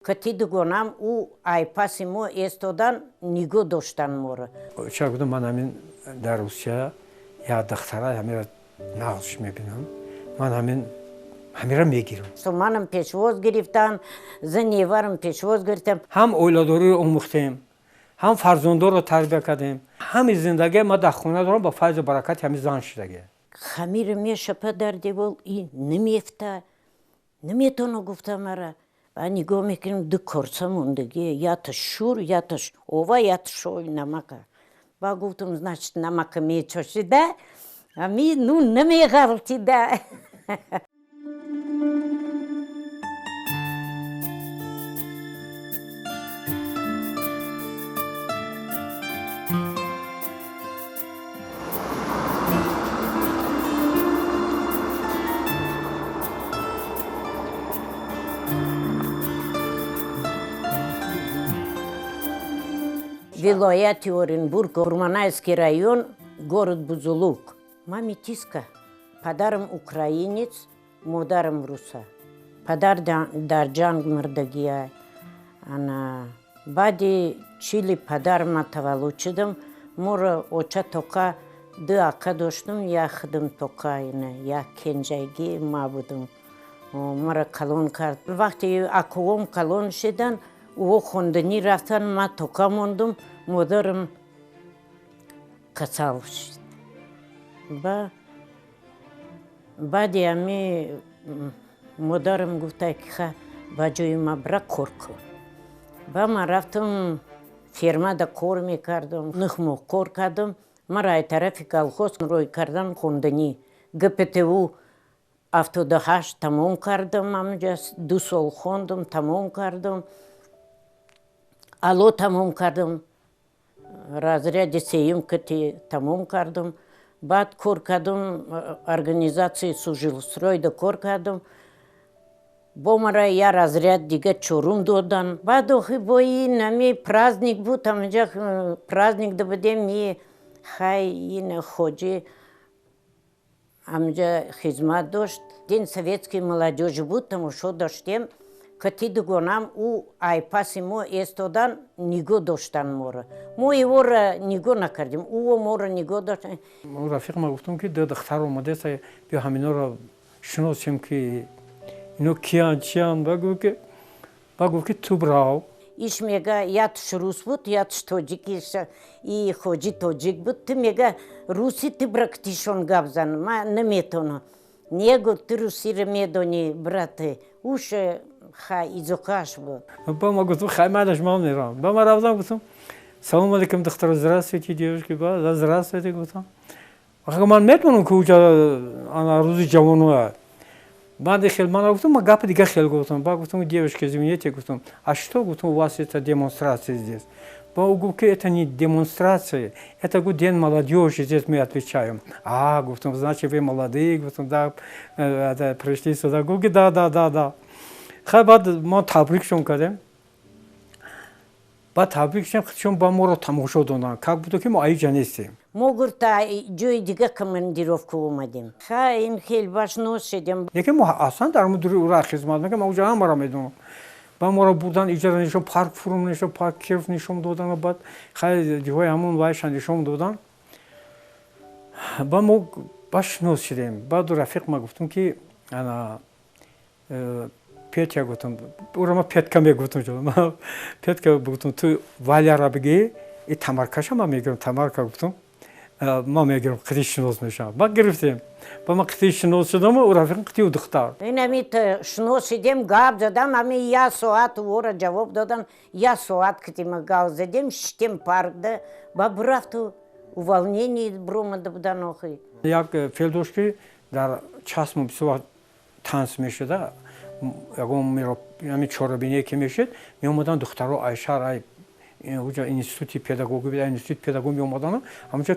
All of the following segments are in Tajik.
Кати дугонам ӯ айпаси мо эстодан, нигоҳ доштан моро. Ча гуфтам, ман ҳамин дар Русия як духтара ҳамира нағзш мебинам, ман ҳамин ҳамира мегирам. Манам пешвоз гирифтан, заневарам пешвоз гирифтам. Ҳам оиладориро омӯхтем, ҳам фарзандорро тарбия кардем. Ҳами зиндагие ман дар хона дорам ба файзу баракати ҳами зан шудагӣ. Хамира мешапа дар девол, и намефта, наметона гуфта мара. А нигоҳ мекунем, ду корса мондагӣ, ята шур, ята ова, ята шои намака. Ба гуфтам, значит, намака мечошида, ами ну намеғалтида. Вилояти Оренбург, Курманайский район, город Бузулук. Ма метиска. Падарам украинец, модарам руса. Падар дар ҷанг мурдагия. Ана баъди чили падар ма таваллуд шудам, моро оча тоқа ду ака доштум, як худам тоқа, ина як кенҷагӣ ма будум. Мара калон кард. Вақте акуом калон шидан, ӯ хонданӣ рафтан, ма тоқа мондум, модарам касал шуд. Ба баъди ами модарам гуфта, ки ха, ба ҷои ма бира, кор кун. Ба ман рафтам, фермада кор мекардам, 9 моҳ кор кардам. Мара ай тарафи колхоз рой кардан хонданӣ. ГПТУ 78 тамом кардам, ҳамҷа 2 сол хондам, тамом кардам. Ало тамом кардам, разряди сеюм кати тамом кардам. Баъд кор кардам, организатсияи Сухжилстройда кор кардам. Бо мара я разряд дига чорум додан. Баъд охи бо ин ами праздник буд, ҳаминҷа праздник да будем, и хай ин хоҷи ҳаминҷа хизмат дошт. День советской молодежи буд, тамошо доштем. Кати дугонам ӯ айпаси мо эстодан, нигоҳ доштан моро. Мо иворо нигоҳ накардем, ӯ моро нигоҳ доштан. Рафиқ ма гуфтам, ки ду духтар омадеста, биё ҳаминоро шиносем, ки ино киян, чиян. Ба гуфт, ки ту бирав. Иш мега, ятш рус буд, ятш тоҷик, и хоҷи тоҷик буд. Ту мега руси, ту бира ктишон гап зан, ма наметонам. Не, гуфт, ту русиро медонӣ, брате. Уш хай изокаш буд. Ба ма гуфтам, хай майлаш, ман меравам. Ба ма рафтам, гуфтам: «Салом алейкум, духтаро, здравствуйте, девушки». Ба «Здравствуйте» гуфтам. Ман метонам, ки уҷа ана рӯзи ҷавоно баъди хел ман гуфтам, ма гапи дига хел гуфтам. Ба гуфтам: «Девушки, извините, — гуфтам, — а что, — гуфтам, — у вас это демонстрация здесь?» Ба ӯ гуфт, ки это не демонстрация, это, гуфт, день молодежи, здесь мы отвечаем. «А, — гуфтам, — значит, вы молодые, — гуфтам, — да, пришли сюда?» Гуфт, ки да, да, да, да. Хай, баъд мо табрикшон кардем. Баъд табрикшон, чун ба моро тамошо доданд, как будто ки мо аиҷа нестем. Мо гурта ҷои дига командировка омадем. Хай, ин хел башнос шидем. Лекин мо аслан дар мудури ура хизмат мекардем, ман уҷа ҳамаро медонам. Ба моро бурдан, иҷара нишон, парк фурум нишон, парк Киров нишон додан, баъд хай ҷоҳои ҳамон вайша нишон додан. Ба мо ба шинос шидем. Баъду рафиқ ма гуфтам, ки ана Петя, гуфтам, ура ма Петка мегуфтам, Петка гуфтам, ту Валяра бигӣ, и Тамаркаша ма мегирам, Тамарка, гуфтам, ма мегирам, қити шинос мешавам. Ба гирифтем, ба ма қити шинос шудам, у рафиқам қити у духтар. Ин ами шинос шидем, гап задам, ами як соат ӯро ҷавоб додам, як соат кити ма гап задем, шитем паркда, ба бурафту увольнение бромада будан охи. Як фел дошт, ки дар часму бисёр вақт танс мешуда, ягон ами чорабиние ки мешуд, меомадан духтаро ай шаҳр, ай уҷа институти педагогӣ, институти педагог меомадан, ҳамонҷа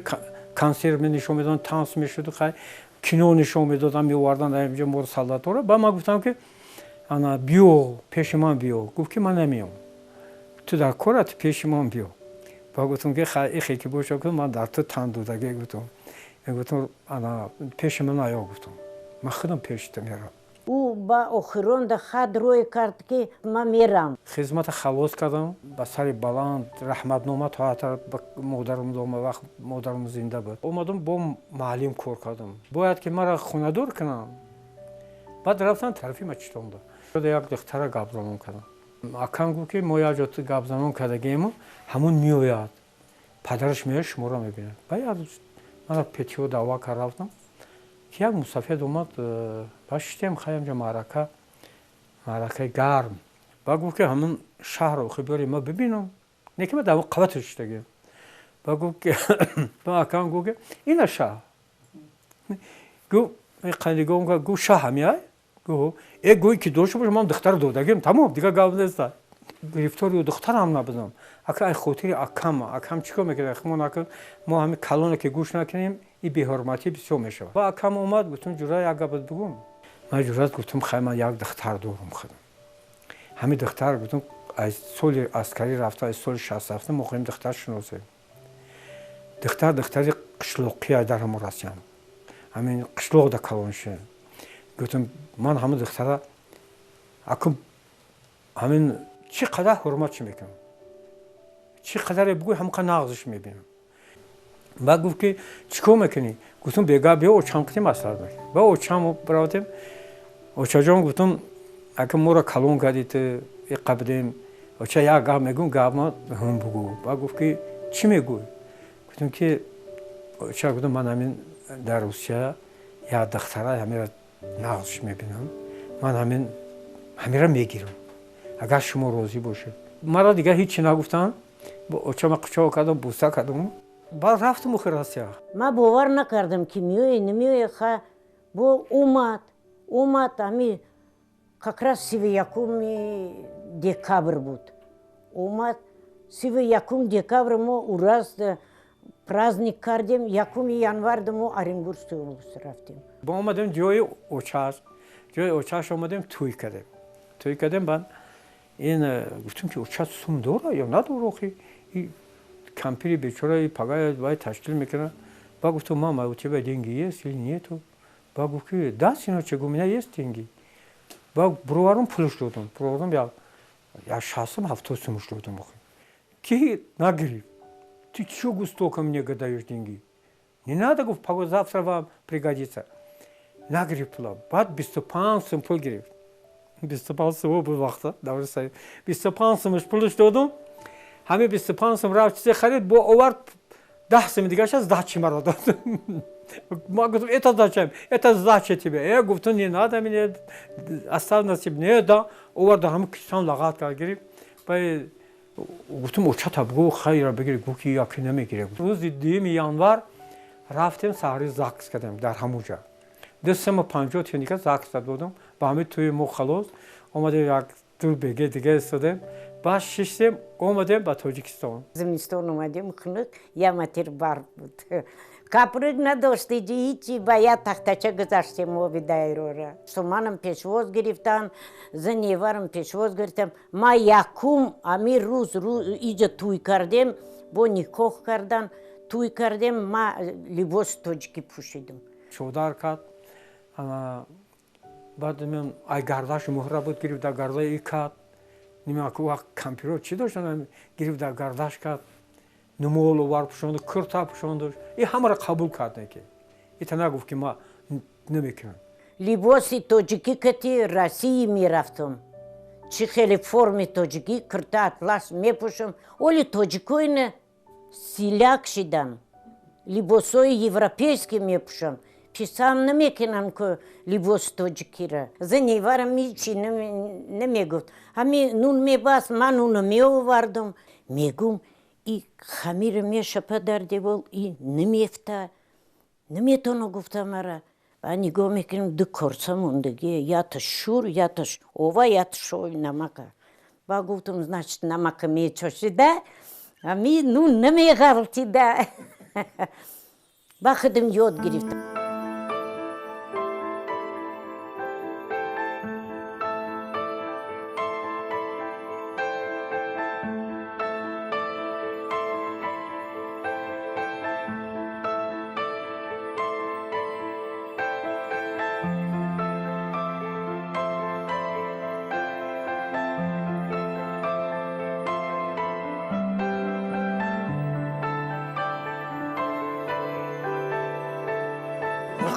консерт нишон медоданд, танс мешуду, хай кино нишон медоданд, меоварданд ҳамҷа моро, солдаторо. Ба ман гуфтам, ки ана биё пеши ман, биё. Гуфт, ки ман намеём, ту дар корат, пеши ман биё. Ба гуфтам, ки хай, ихе ки боша, ман дар ту тан додагӣ, гуфтам. Гуфтам, ана пеши ман наё, гуфтам, ман худам пеши ту меравам. Ӯ ба охиронда хат рӯй кард, ки ман мерам. Хизмата халос кардам ба сари баланд, раҳматнома то ҳатто ба модарам додам, вақт модарам зинда буд. Омадам, бо муаллим кор кардам. Бояд ки маро хонадор кунам. Баъд рафтам тарафи мачитонда. Як духтара гапзанон кардам. Акам гуфт, ки мо як ҷо гапзанон кардагиему, ҳамун меояд. Падараш меояд, шуморо мебинад. Ба як рӯз мана петиҳо даъва кард, рафтам, ки як мусафед омад, ба шитем хаямҷа маърака, маъракаи гарм. Ба гуфт, ки ҳамун шаҳрро охи биёре, ма бибинам. Не ки ма дар қабаташ шитагием. Ба гуфт, ки ба акам гуфт, ки ина шаҳр. Гуфт, қандигом гуфт, шаҳр ҳамиай? Гуфт, э гӯй ки дошта боша, ман духтар додагим, тамом, дигар гап нест. Гирифтори духтарам набудам. Ака ай хотири акам, акам чӣ кор мекард? Мо накун, мо ҳами калона ки гӯш накунем, и беҳурматӣ бисёр мешавад. Ба акам омад, гуфтам, ҷура, як гапат бигӯм. Ман ҷурат гуфтам, хай, ман як духтар дорам худам. Ҳами духтар, гуфтам, аз соли аскарӣ рафта, аз соли 67 мо хоҳем духтар шиносем. Духтар духтари қишлоқия дар ҳамон Россиям. Ҳамин қишлоқ да калон шуд. Гуфтам, ман ҳамин духтара акум ҳамин чӣ қадар ҳурмат чӣ мекунам, чӣ қадаре бигӯй, ҳамқа нағзиш мебинам. Баъд гуфт, ки чӣ кор мекунӣ? Гуфтам, бега биё, очам қити маслиҳат мекунем. Ба очам биравдем. Очаҷон, гуфтам, ака моро калон кардӣ, ту иқа бидем. Оча, як гап мегӯм, гапма ҳум бугӯ. Баъд гуфт, ки чӣ мегӯй? Гуфтам, ки оча, гуфтам, ман ҳамин дар Русия як духтара ҳамира нағзиш мебинам, ман ҳамин ҳамира мегирам, агар шумо розӣ бошед. Маро дигар ҳеҷ чӣ нагуфтанд. Очама қучоқ кардам, буса кардам, баъд рафтам охир Россия. Ман бовар накардам, ки меои, намеои. Ха, бо омад, омад. Ҳами как раз 31-уми декабр буд, омад. 31 декабр мо ураз праздник кардем, 1-уми январда мо Оренбургской область рафтем. Бо омадем ҷои очаш, ҷои очаш омадем, тӯй кардем, тӯй кардем. Баъд ин гуфтем, ки оча сум дора ё надора, охи и кампири бечора пагая вай ташкил мекунад. Ба гуфтам, мама, у тебя деньги есть или нету? Ба гуфт, ки да, сыночек, у меня есть деньги. Ба бироварам, пулш додам, бировардам, як 60-сум, 70 сумш додам, охи ки нагирифт. Ты чё, гуфт, столько мне даешь деньги? Не надо, гуфт, погода, завтра вам пригодится. Нагирифт пула. Баъд 25 сум пул гирифт. 25 сум буд вақта даври Союз. 25 сумаш пулш додум. Ҳамин 25 сум рафт, чизе харид, бо овард, 10 суми дигараш аз сдачи маро дод. Ма гуфтам, это зачем? Это сдача тебе. Э, гуфтам, не надо мне, оставь на себе. Не, да, овард, ҳамин кисам лағат кард, гирифт. Ба гуфтам, очата бигӯ, хайра бигир. Гуфт, ки яки намегирем. Рӯзи 2-юми январ рафтем, саҳари ЗАГС кардем дар ҳамуҷа. 2 суму 50 тиника ЗАГС додам. Ба ҳамин тӯи мо халос. Омадем, як ду беге дига истодем. Баъд шиштем, омадем ба Тоҷикистон. Зимистон омадем, хунук, як метр барф буд. Каприк надошт, ҳичи, ба як тахтача гузаштем оби дайрора. Манам пешвоз гирифтан, заневарам пешвоз гирифтам. Ма якум ами рӯз иҷа тӯй кардем, бо никоҳ кардан, тӯй кардем, ма либоси тоҷикӣ пӯшидам. Чодар кард, баъд мен ай гардаш муҳра буд, гирифт, дар гардаи и кард. Нимаку вақт кампиро чӣ доштан, гирифт, дар гардаш кард, нумол овар пӯшонду, курта пӯшонду. И ҳамаро қабул кард, ки ита нагуфт, ки ма намекунам. Либоси тоҷикӣ кати России мерафтам. Чӣ хеле форми тоҷикӣ, кирта, атлас мепӯшам. Оли тоҷикоина силяк шидан, либосҳои европейский мепӯшам. Писам намекунам, ки либоси тоҷикира. Заневарам ҳичи намегуфт. Ҳами нун мебаст, ман нуно меовардам. Мегум, и хамира мешапа дар девол, и намефта, наметона, гуфта мара. Ба нигоҳ мекунем, ду корса мондагие, ята шур, ята ова, ята шои намака. Ба гуфтам, значит, намака мечошида, ами нун намеғалтида. Ба худам ёд гирифтам.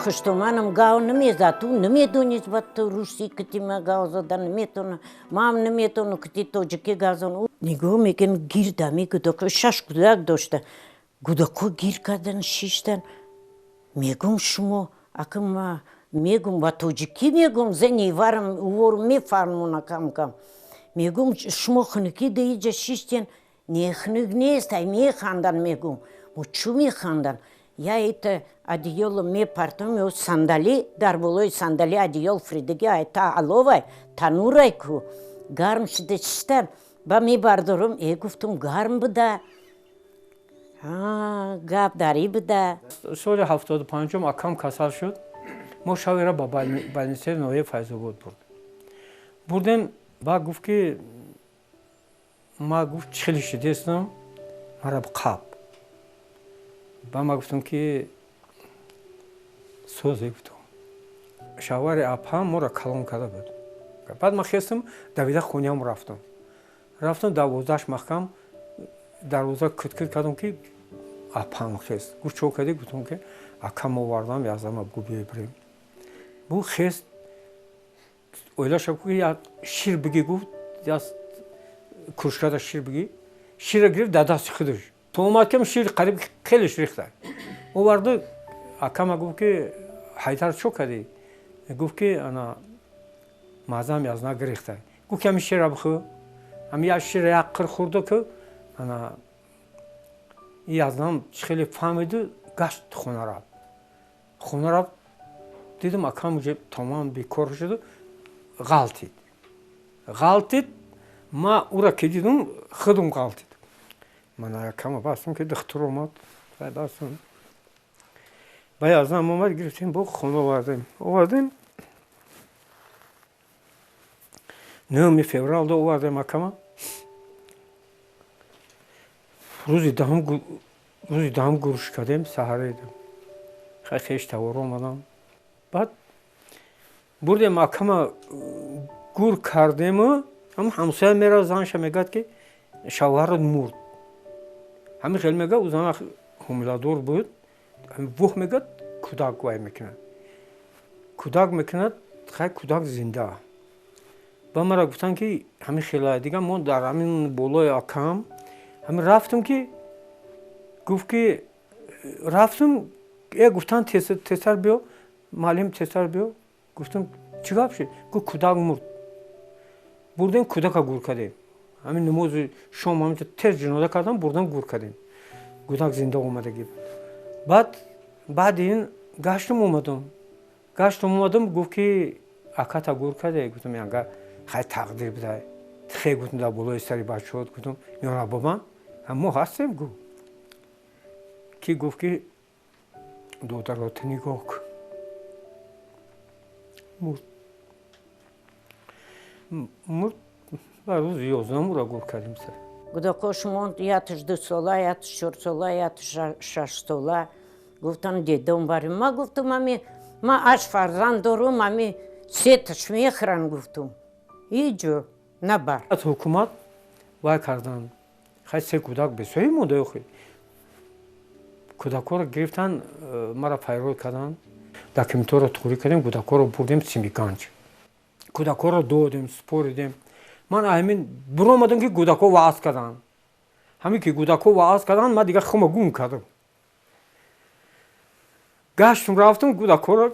Хуштоманам гав намезад, ӯ намедонист ба русӣ кити ма гав зада наметона, мам наметону кити тоҷикӣ гав зан. Нигоҳ мекунам, гирд ами кӯдако, шаш кӯдак дошта. Кӯдако гир кардан, шиштан. Мегум, шумо, ака ма мегум, ба тоҷикӣ мегум, зани варам увору мефармона кам-кам. Мегум, шумо хунукӣ да иҷа шиштен, не хунук нест, ай механдан мегум. Мо чӯ механдан? Я это одеяло мепартом, ё сандали, дар болои сандали одеял фридаги, ай та аловай, танурай ку. Гарм шида шиштан. Ба мебардорум, гуфтум, гарм буда. Гап дарӣ буда. Соли 75-ум акам касал шуд. Мо шавера ба больницаи ноҳияи Файзобод бурд. Бурдем, ба гуфт ки ма гуфт чӣ хеле шидестам, мара қаб. Ба ма гуфтам ки созе гуфтам. Шавари апам моро калон карда буд. Баъд ма хестам, давида хонаам рафтам. Рафтам дарвозааш маҳкам, дарвоза кит-кит кардам ки апам хест. Гуфт чо кардӣ? Гуфтам ки акам овардам, язама гу биёй бирем. Бу хест, оилаша гуфт як шир бигӣ, гуфт як кружкада шир бигӣ. Шира гирифт дар дасти худаш. То омад кам шир қариб хелеш рехта. Оварду акама гуфт ки Ҳайдар чо кардӣ? Гуфт ки ана мазам язна гирехта. Гуфт ки ами шира бихӯр. Ами як шира як қир хӯрду ки ана язнам хеле фаҳмиду гашт хона рафт. Хона рафт, дидам акам уже тамом бекор шуду, ғалтид. Ғалтид, ма ура ки дидам, худум ғалтид. Ман акама бастам ки духтур омад, бастам. Ба язнам омад, гирифтем, бо хона овардем. Овардем. 9 феврал овардем акама. Рӯзи даҳум гурӯш кардем, саҳаре. Хай хеш тавор омадам. Баъд бурдем акама гур кардему, ҳам ҳамсоя мера занша мегӯяд ки шавҳарат мурд. Ҳамин хел мегӯяд, ӯ зана ҳомиладор буд. Вуҳ мегӯяд, кӯдак вай мекунад. Кӯдак мекунад, хай кӯдак зинда. Ба мара гуфтанд ки ҳамин хела дига мо дар ҳамин болои акам ҳамин рафтам ки гуфт ки рафтам, гуфтанд тезтар биё, муаллим тезтар биё. Гуфтам чӣ гап шуд? Гуфт кӯдак мурд. Бурдем кӯдака гур кардем. Ҳамин намози шом ҳаминҷо тез ҷинода кардам, бурдам гур кардем. Кӯдак зинда омадагӣ буд. Баъд баъди ин гаштам омадам. Гаштам омадам, гуфт ки аката гур карде. Гуфтам ага хай тақдир буда. Хе гуфтам дар болои сари бачаҳот, гуфтам ёра бобам, мо ҳастем гуфт. Ки гуфт ки додарота нигоҳ кун. Мурд. Мурд, ба рӯзи 11 ӯро гур кардем сар. Кӯдакош монд, ятш 2 сола, ятш 4 сола, ятш 6 сола. Гуфтам дедом барем. Ма гуфтам ами ма аш фарзанд дорум, ами сеташ мехӯран гуфтум. Иҷо набар. Аз ҳукумат вай карданд. Хай се кӯдак бесоҳиб монда охи. Кӯдакҳоро гирифтан, мара файрод карданд. Документҳоро туғрӣ кардем, кӯдакҳоро бурдем Симиганҷ. Кӯдакҳоро додем, супоридем. Ман ҳамин биромадам ки кӯдакҳо ваъз карданд. Ҳамин ки кӯдакҳо ваъз карданд, ман дигар хума гум кардам. Гаштум рафтам, кӯдакҳоро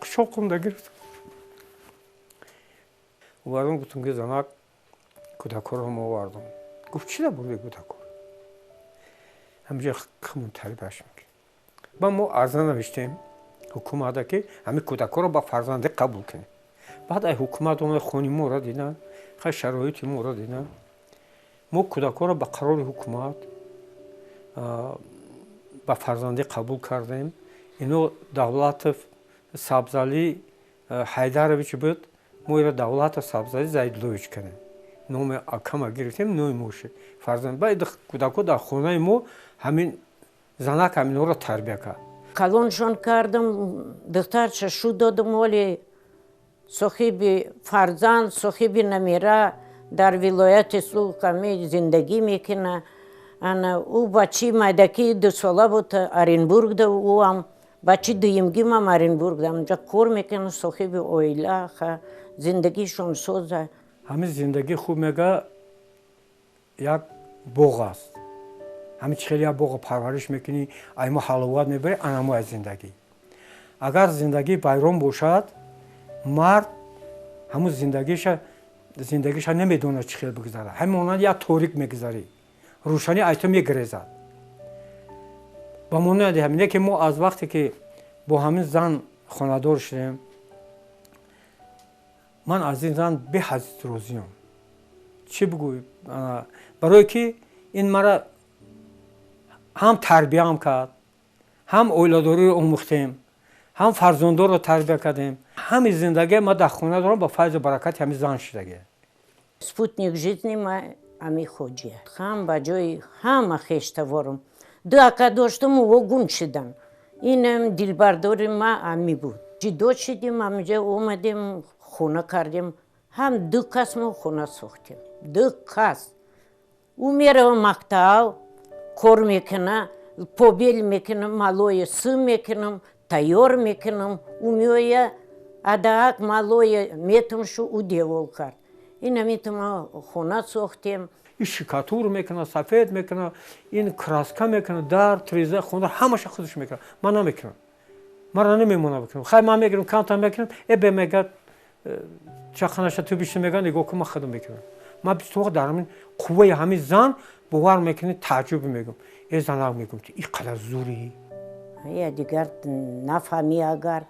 қушоқумда гирифтам. Овардам, гуфтам ки занак кӯдакҳоро мо овардам. Гуфт чӣ бурди кӯдакҳоро? Ҳаминҷо хумон тарибаш мекунем. Ба мо арза навиштем ҳукумата ки ҳамин кӯдакҳоро ба фарзандӣ қабул кунем. Баъд ай ҳукумат омад, хони моро диданд, хай шароити моро диданд. Мо кӯдакҳоро ба қарори ҳукумат ба фарзандӣ қабул кардем. Ино Давлатов Сабзалӣ Ҳайдарович буд, мо иро Давлатов Сабзалӣ Зайдуллович кардем. Номи акама гирифтем, номи мо шуд. Фарзанд. Баъд кӯдакҳо дар хонаи мо ҳамин занак ҳаминҳоро тарбия кард. Калоншон кардам, духтарша шу додам, оли соҳиби фарзанд, соҳиби намера дар вилояти Суғд ҳами зиндагӣ мекунад. Ана ӯ бачаи майдакии 2 сола буд, Оренбургда, ӯ ҳам Бачи дуюмги ман Оренбург, онҷа кор мекунам, соҳиби оила, зиндагишон соза. Ҳамин зиндагӣ хуб мега як боғ аст. Ҳамин чӣ хеле як боғро парвариш мекунӣ, аймо ҳаловат мебарӣ, анамо аз зиндагӣ. Агар зиндагӣ вайрон бошад, мард ҳамун зиндагиша намедонад чӣ хел бигзарад. Ҳамин монанд як торик мегузарӣ, рӯшанӣ аз ту мегирезад. Ба монанди ҳамине ки мо аз вақте ки бо ҳамин зан хонадор шудем, ман аз ин зан беҳад розиам. Чӣ бигӯй, барое ки ин мара ҳам тарбияам кард, ҳам оиладориро омӯхтем, ҳам фарзандорро тарбия кардем. Ҳамин зиндагие ман дар хона дорам ба файзу баракати ҳамин зан шудагия. Спутник жизни ма ами Хоҷия. Ҳам ба ҷои ҳама хештаворам. Ду ака доштам, ӯ гум шудан. Инам дилбардори ма ами буд. Ҷудо шудем, амиҷа омадем, хона кардем. Ҳам ду кас мо хона сохтем. Ду кас. Ӯ мерава мактаб, кор мекуна, побел мекунам, малое сым мекунам, тайёр мекунам. Ӯ меоя, адаак малое метумшу, ӯ девол кард. Инамитума хона сохтем. Ин штукатур мекунад, сафед мекунад, ин краска мекунад, дар треза хона ҳамаша худаш мекунад. Ман намекунам, мара намемонам бикунам. Хай, ман мегирам, камтар мекунам, э бе мегад, чақанаша ту биши, меган, нигоҳ кун, ман худам мекунам. Ман бисёр дар ҳамин қувваи ҳамин зан бовар мекунӣ, тааҷҷуб мегӯм. Э занак, мегӯм, ту ин қадар зурӣ. Я дигар нафаҳмӣ, агар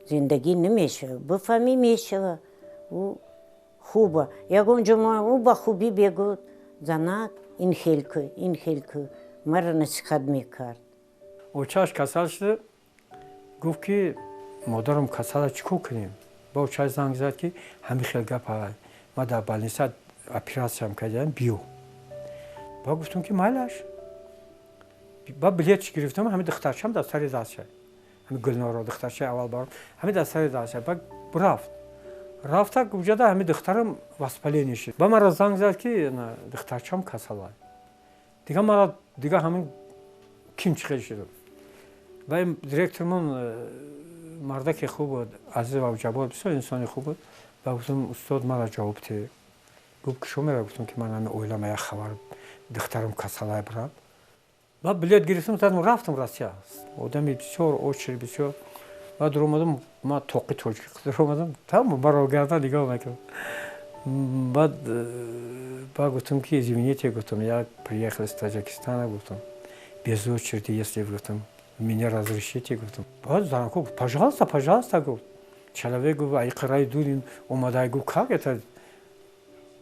зиндагӣ намешава, бифаҳмӣ, мешава. Ӯ хуба, ягон ҷо ӯ ба хубӣ бегӯд, занак, ин хел ку, ин хел ку, маро насиҳат мекард. Очааш касал шуда, гуфт ки модарам касала, чӣ кор кунем? Ба очаш занг зад ки ҳамин хел гап, ман дар больница оператсиям кардам, биё. Ба гуфтам ки майлаш. Ба билетш гирифтам, ҳамин духтарчам дар сари дастша, ҳамин Гулноро, духтарчаи аввал баром, ҳамин дар сари дастша. Ба рафт, рафта уҷада ҳамин духтарам воспаление шуд. Ба мара занг зад ки духтарчам касала. Дига мара дига ҳамин ким чӣ хел шуд. Ва директормон мардаке хуб буд, Азиз Авҷабор, бисёр инсони хуб буд. Ба гуфтам, устод, мара ҷавоб те. Гуфт, ки шумо мера? Гуфтам ки ман ҳамин оилама як хабар, духтарам касалай, бирам. Ба билет гирифтам, задам, рафтам Россия. Одами бисёр, очередь бисёр. Баъд дуромадам, ман тоқи тоҷики дуромадам, там маро гардан нигоҳ мекардам. Баъд ба гуфтам ки извините, гуфтам, я приехал из Таджикистана, гуфтам, без очереди, если, гуфтам, меня разрешите, гуфтам. Баъд занко гуфт, пожалуйста, пожалуйста, гуфт, человек, гуфт, ай қараи дур омада, гуфт, как это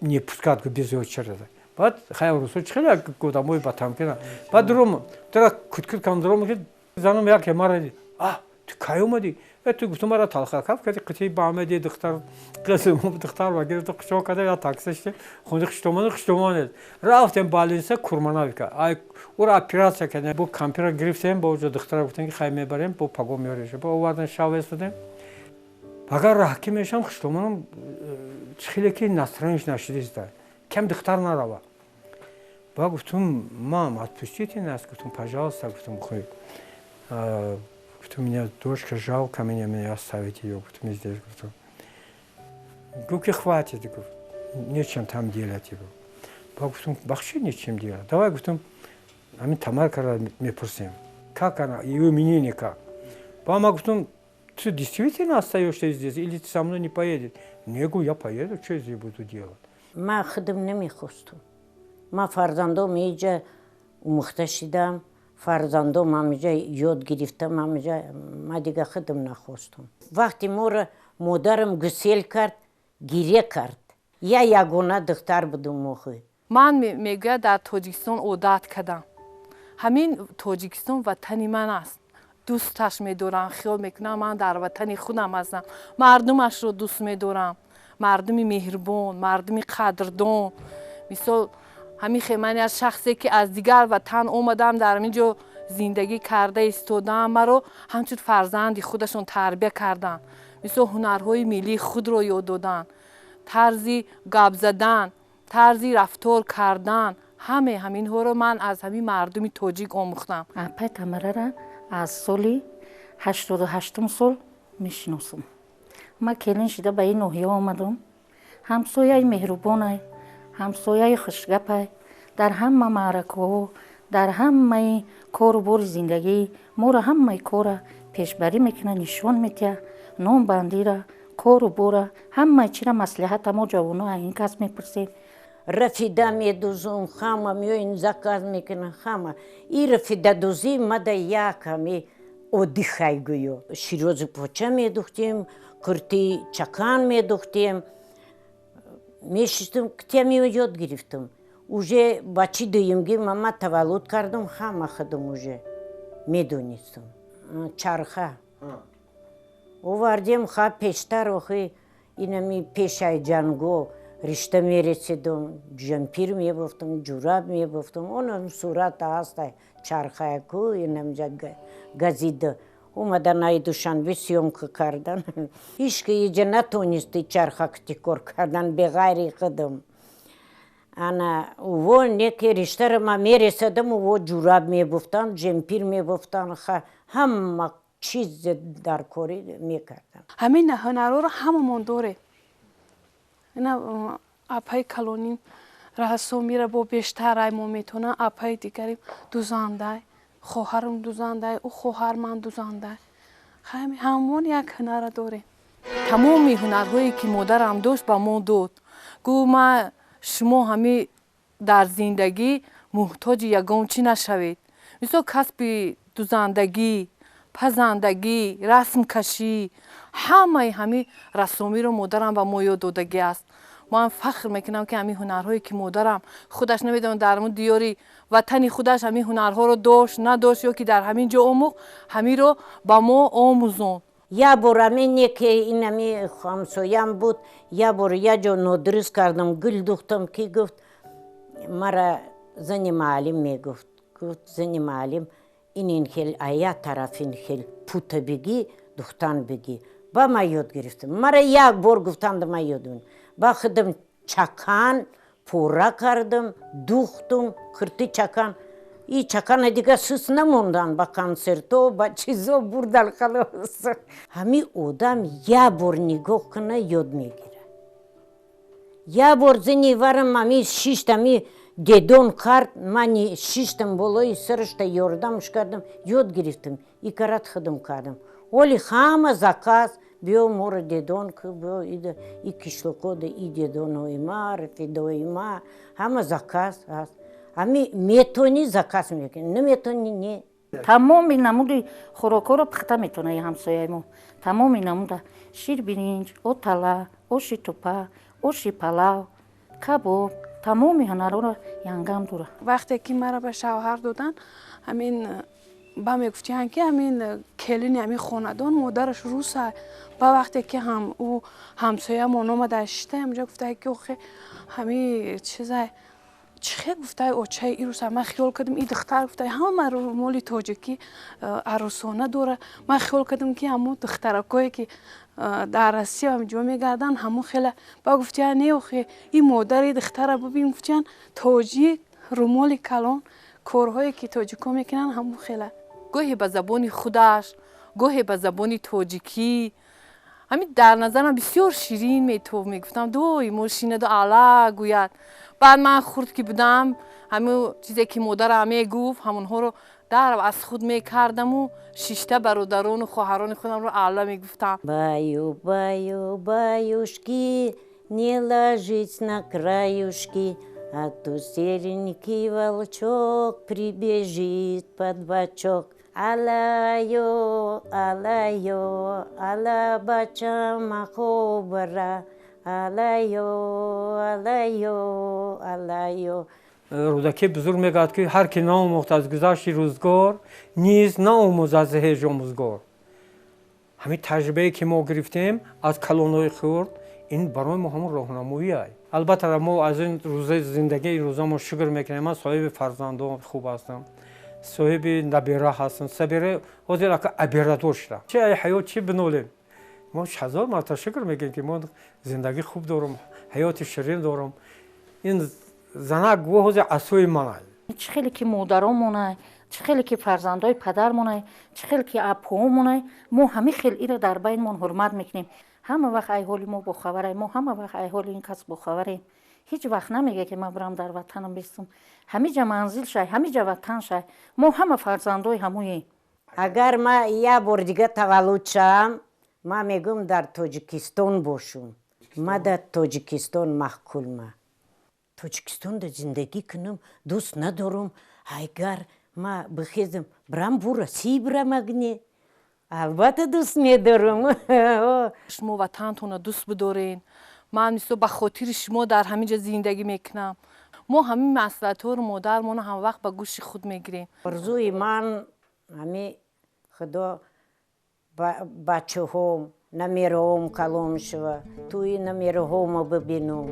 не пускать, гуфт, без очереди. Баъд хай, русо чӣ хеле одамои батамкина. Баъд дуром дара куткут кам дуром ки занам яке мара, а ту кай омадӣ? Э, ту, гуфтам, мара талхакаф кардӣ, қитъи ба омадӣ. Духтар қисм духтар ва гирифта, қушоқ карда, я такси шудем, хони хуштомон, хуштомон рафтем больница Курманавика. Ай ура оператсия кардем, бо компютер гирифтем, бо уҷо духтара гуфтем ки хай мебарем, бо паго меорем, бо овардан, шав истодем. Агар раҳкӣ мешам, хуштомонам чӣ хеле ки настроение нашидиста, кам духтар нарава. Ба гуфтум, мам, отпустите нас, гуфтум, пожалуйста, гуфтум, хуй, гуфтум, меня дочка жалко, меня оставить ее, гуфтум, здесь, гуфтум. Гуфт ки хватит, гуфт, нечем там делать, гуфт. Ба гуфтум, бахши, нечем делать, давай, гуфтум, ҳамин Тамаркара мепурсем, как она, ее мнение как. Ба ма гуфтум, ты действительно остаешься здесь или ты со мной не поедешь? Не, говорю, я поеду, что я здесь буду делать? Ман худам намехостум. Ман фарзандом иҷа умухта шидам, фарзандом ҳамиҷа ёд гирифтам, ҳамиҷа. Ман дига худам нахостум. Вақте моро модарам гусел кард, гиря кард. Я ягона духтар будум охи. Ман, мегӯяд, дар Тоҷикистон одат кардам, ҳамин Тоҷикистон ватани ман аст, дӯсташ медорам, хиёл мекунам ман дар ватани худам ҳастам, мардумашро дӯст медорам, мардуми меҳрубон, мардуми қадрдон. Мисол, ҳамин хел ман аз шахсе ки аз дигар ватан омадам, дар ҳамин ҷо зиндагӣ карда истодаам, маро ҳамчун фарзанди худашон тарбия карданд. Мисол, ҳунарҳои миллии худро ёд доданд, тарзи гап задан, тарзи рафтор кардан, ҳаме ҳаминҳоро ман аз ҳамин мардуми тоҷик омӯхтам. Апай Тамарара Аз соли 88 сол мешиносам. Ман келин шида ба ин ноҳия омадам. Ҳамсояи меҳрубонай, ҳамсояи хушгапай. Дар ҳама маъракаҳо, дар ҳамаи кору бори зиндагӣ моро ҳамаи кора пешбарӣ мекунад, нишон медиҳад, нонбандира, кору бора, ҳамаи чира маслиҳата мо ҷавоно ин кас мепурсем. Рафида медузум, ҳама меоин заказ мекунам, ҳама. И рафидадузӣ мада як ҳами отдыхай гӯё. Ширози поча медухтем, курти чакан медухтем. Мешиштам, ктями ёд гирифтам. Уже бачи дуюмги мама таваллуд кардам, ҳама худам уже медонистам. Чарха. Овардем ха пештар охи инами пешай ҷанго ришта мересидам, ҷампир мебофтам, ҷураб мебофтам. Онам сурат ҳаста чархаяку инамҷа газида. Омадан ай Душанбе съёмка кардан. Ҳички иҷа натонисти чархакти кор кардан беғайри худам. Ана уво неки риштара ма мересадам, уво ҷураб мебофтан, ҷемпир мебофтан, ҳама чиз дар корӣ мекардам. Ҳамин ҳунарҳоро ҳамамон дорем. Ина апаи калоним рассомира бо бештар ай мо метавонам, апаи дигарим дузандай, хоҳарам дузандай, ӯ хоҳар ман дузандай. Ҳамон як ҳунарро дорем. Тамоми ҳунарҳое ки модарам дошт ба мо дод. Гуфт ма шумо ҳами дар зиндагӣ муҳтоҷи ягон чӣ нашавед. Мисол касби дузандагӣ, пазандагӣ, расмкашӣ, ҳамаи ҳами рассомиро модарам ба мо ёд додагӣ аст. Ман фахр мекунам ки ҳамин ҳунарҳое ки модарам худаш намедонам дар ҳамун диёри ватани худаш ҳамин ҳунарҳоро дошт, надошт ё ки дар ҳамин ҷо омӯхт, ҳаминро ба мо омӯзонд. Я бор ҳамин неки инами ҳамсоям буд, я бор я ҷо нодуруст кардам, гул духтам, ки гуфт мара зани маълим мегуфт. Гуфт зани маълим ин ин хел ая тараф ин хел пута бигӣ, духтан бигӣ. Ба ма ёд гирифтам. Мара як бор гуфтанд, ма ёд гирифтам. Ба худам чакан пурра кардам, духтум, кирти чакан. И чакана дига сус намондан, ба консерто, ба чизо бурдан халос. Ҳами одам я бор нигоҳ куна ёд мегира. Я бор зини варам ами шишт ами дедон кард, ман шиштам болои сарашта ёрдамш кардам, ёд гирифтам. И карат худам кардам. Оли ҳама заказ, биё моро дедон ку, биё и кишлоқода и дедонои ма, рафидои ма, ҳама заказ ҳаст. Ами метони заказ мекунӣ, наметони не. Тамоми намуди хӯрокҳоро пухта метавонад ҳамсояи мо. Тамоми намуда ширбиринҷ, отала, оши тупа, оши палав, кабоб, тамоми ҳунарҳоро янгам дорад. Вақте ки маро ба шавҳар додан, ҳамин ба мегуфтиянд ки ҳамин келини ҳамин хонадон модараш руса. Ба вақте ки ҳам ӯ ҳамсоямон омада шита ҳамҷо гуфта ки охе ҳами чизай чӣ хел гуфтай очаи ируса. Ман хиёл кардам и духтар гуфтай ҳама моли тоҷикӣ арӯсона дора. Ман хиёл кардам ки ҳамон духтаракое ки дар Россия ҳамҷо мегарданд ҳамон хела. Ба гуфтиян не охе и модари духтара бубин, гуфтиян тоҷик румоли калон корҳое ки тоҷикҳо мекунанд ҳамон хела. Гоҳе ба забони худаш, гоҳе ба забони тоҷикӣ. Ҳамин дар назарам бисёр ширин метов мегуфтам, доимо шинаду ала гӯяд. Баъд ман хурд ки будам, ҳамин чизе ки модарам мегуфт, ҳамонҳоро дар аз худ мекардаму шишта бародарону хоҳарони худамро ала мегуфтам. Баю, баю, баюшки, не ложись на краюшки, а то серенький волчок прибежит под бочок. Алайо, алайо, ала бачама хобара, алайо, алайо, алайо. Рӯдакӣ бузург мегӯяд ки ҳар ки наомӯхт аз гузашти рӯзгор, низ наомӯзад аз ҳеҷ омӯзгор. Ҳамин таҷрибае ки мо гирифтем аз калонҳои хурд, ин барои мо ҳамон роҳнамоӣ аст. Албатта мо аз ин рӯзаи зиндагии рӯза мо шукр мекунем. Ман соҳиби фарзандон хуб ҳастам, соҳиби набира ҳастам. Сабира ҳозир ака абирадор шудам. Чи ай ҳаёт чи бинолем? Мо ҳазор марта шукр мекунем ки мо зиндагӣ хуб дорам, ҳаёти ширин дорам. Ин занак гӯ ҳозир асои ман аст. Чӣ хеле ки модаромон Чӣ хеле ки фарзандои падармонай, чӣ хеле ки апоҳомонай, мо ҳамин хел ира дар байнмон ҳурмат мекунем. Ҳама вақт ай ҳоли мо бохабарай, мо ҳама вақт ай ҳоли ин кас бохабарем. Ҳеҷ вақт намега, ки ман бирам дар ватанам бистум. Ҳамиҷа манзил шай, ҳамиҷа ватан шай. Мо ҳама фарзандои ҳамуем. Агар ма як бор дига таваллуд шавам, ман мегӯм, дар Тоҷикистон бошум. Ма дар Тоҷикистон маъқул. Ма Тоҷикистонда зиндагӣ кунам дӯст надорам. Агар ма бихезам, бирам бу Россия бирам, агне албатта дӯст медорам. Шумо ватантонро дӯст бидорен. Ман мисол ба хотири шумо дар ҳамин ҷо зиндагӣ мекунам. Мо ҳамин маслиҳатҳоро модармонро ҳамавақт ба гӯши худ мегирем. Орзуи ман ҳами худо бачаҳом, намераҳом калон шава, тӯи намераҳомо бибинум.